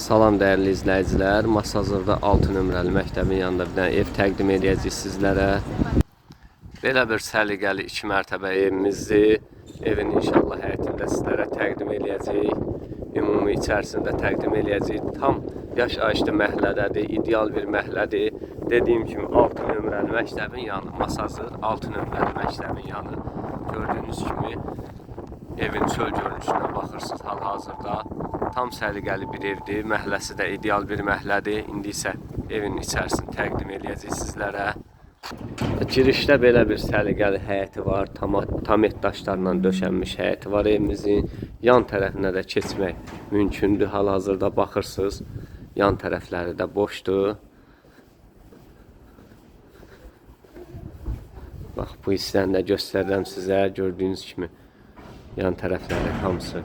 Salam dəyərli izləyicilər. Masazırda 6 nömrəli məktəbin yanında bir dənə ev təqdim edəcəyik sizlərə. Belə bir səliqəli 2 mərtəbə evimizdir. Evin inşallah həyətində sizlərə təqdim eləyəcəyik. Ümumi içərisində təqdim eləyəcəyik. Tam yaşayışlı məhəllədədir, ideal bir məhəllədir. Dediyim kimi 6 nömrəli məktəbin yanı, Masazır 6 nömrəli məktəbin yanı. Gördüyünüz kimi evin çöl görünüşünə baxırsınız hal-hazırda. Tam səliqəli bir evdir. Məhəlləsi də ideal bir məhəllədir. İndi isə evin içərisini təqdim eləyəcəyik sizlərə. Girişdə belə bir səliqəli həyəti var. Tamet daşlarla döşənmiş həyəti var evimizin. Yan tərəfinə də keçmək mümkündür. Hal-hazırda baxırsınız. Yan tərəfləri də boşdur. Bax bu hissəni də göstərirəm sizə. Gördüyünüz kimi yan tərəfləri hamısı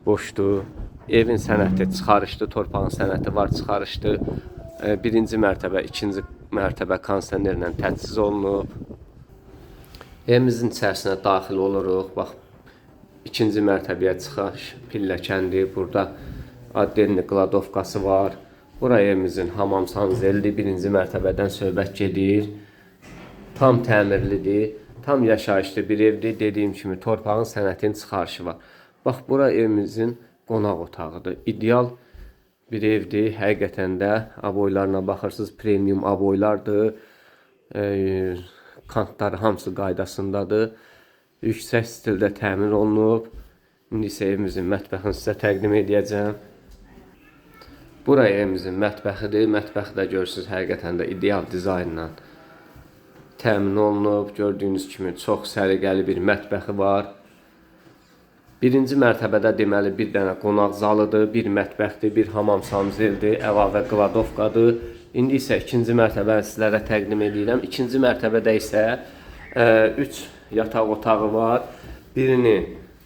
boşdur. Evin sənəti çıxarışdı, torpağın sənəti var, çıxarışdı. Birinci mərtəbə, ikinci mərtəbə kondisionerlə təchiz olunub. Evimizin içərisinə daxil oluruq. Bax, ikinci mərtəbəyə çıxış pilləkəndir. Burada addelni qladovkası var. Bura evimizin hamam sanzelidir. Birinci mərtəbədən söhbət gedir. Tam təmirlidir. Tam yaşayışlı bir evdir. Dediyim kimi torpağın sənətinin çıxarışı var. Bax, bura evimizin qonaq otağıdır. İdeal bir evdir. Həqiqətən də aboylarına baxırsınız, premium aboylardır. Kantları hamısı qaydasındadır. Yüksək stildə təmir olunub. İndi isə evimizin mətbəxini sizə təqdim edəcəm. Bura evimizin mətbəxidir. Mətbəxi də görürsünüz, həqiqətən də ideal dizaynla təmin olunub. Gördüyünüz kimi çox səliqəli bir mətbəxi var. Birinci mərtəbədə deməli bir dənə qonaq zalıdır, bir mətbəxdir, bir hamam sanzeldir, əlavə qladovkadır. İndi isə ikinci mərtəbəni sizlərə təqdim edirəm. İkinci mərtəbədə isə 3 yataq otağı var. Birini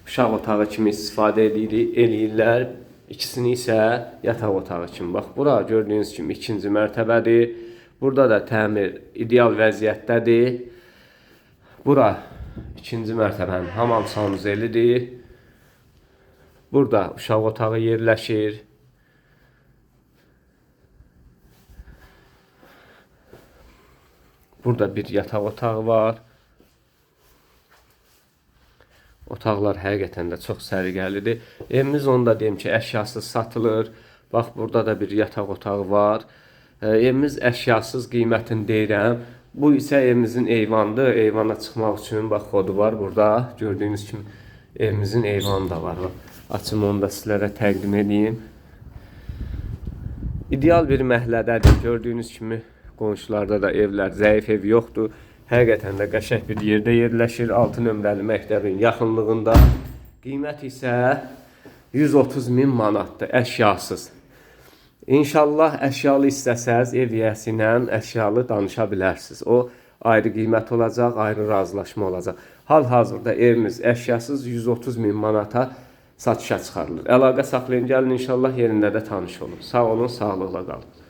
uşaq otağı kimi istifadə eləyirlər. İkisini isə yataq otağı kimi. Bax, bura gördüyünüz kimi ikinci mərtəbədir. Burada da təmir ideal vəziyyətdədir. Bura ikinci mərtəbənin hamam sanuzelidir. Burada uşaq otağı yerləşir. Burada bir yataq otağı var. Otaqlar həqiqətən də çox səliqəlidir. Evimiz onu da deyim ki, əşyasız satılır. Bax, burada da bir yataq otağı var. Evimiz əşyasız, qiymətini deyirəm. Bu isə evimizin eyvanıdır. Eyvana çıxmaq üçün bax xodu var burada. Gördüyünüz kimi evimizin eyvanı da var. Bax, açım onu da sizlərə təqdim edeyim. İdeal bir məhəllədədir. Gördüyünüz kimi qonşularda da evlər, zəif ev yoxdur. Həqiqətən də qəşəng bir yerdə yerləşir. 6 nömrəli məktəbin yaxınlığında. Qiymət isə 130 min manatdır, əşyasız. İnşallah əşyalı istəsəz ev yiyəsi ilə əşyalı danışa bilərsiniz. O ayrı qiymət olacaq, ayrı razılaşma olacaq. Hal-hazırda evimiz əşyasız 130 min manata satışa çıxarılır. Əlaqə saxlayın, gəlin inşallah yerində də tanış olun. Sağ olun, sağlıqla qalın.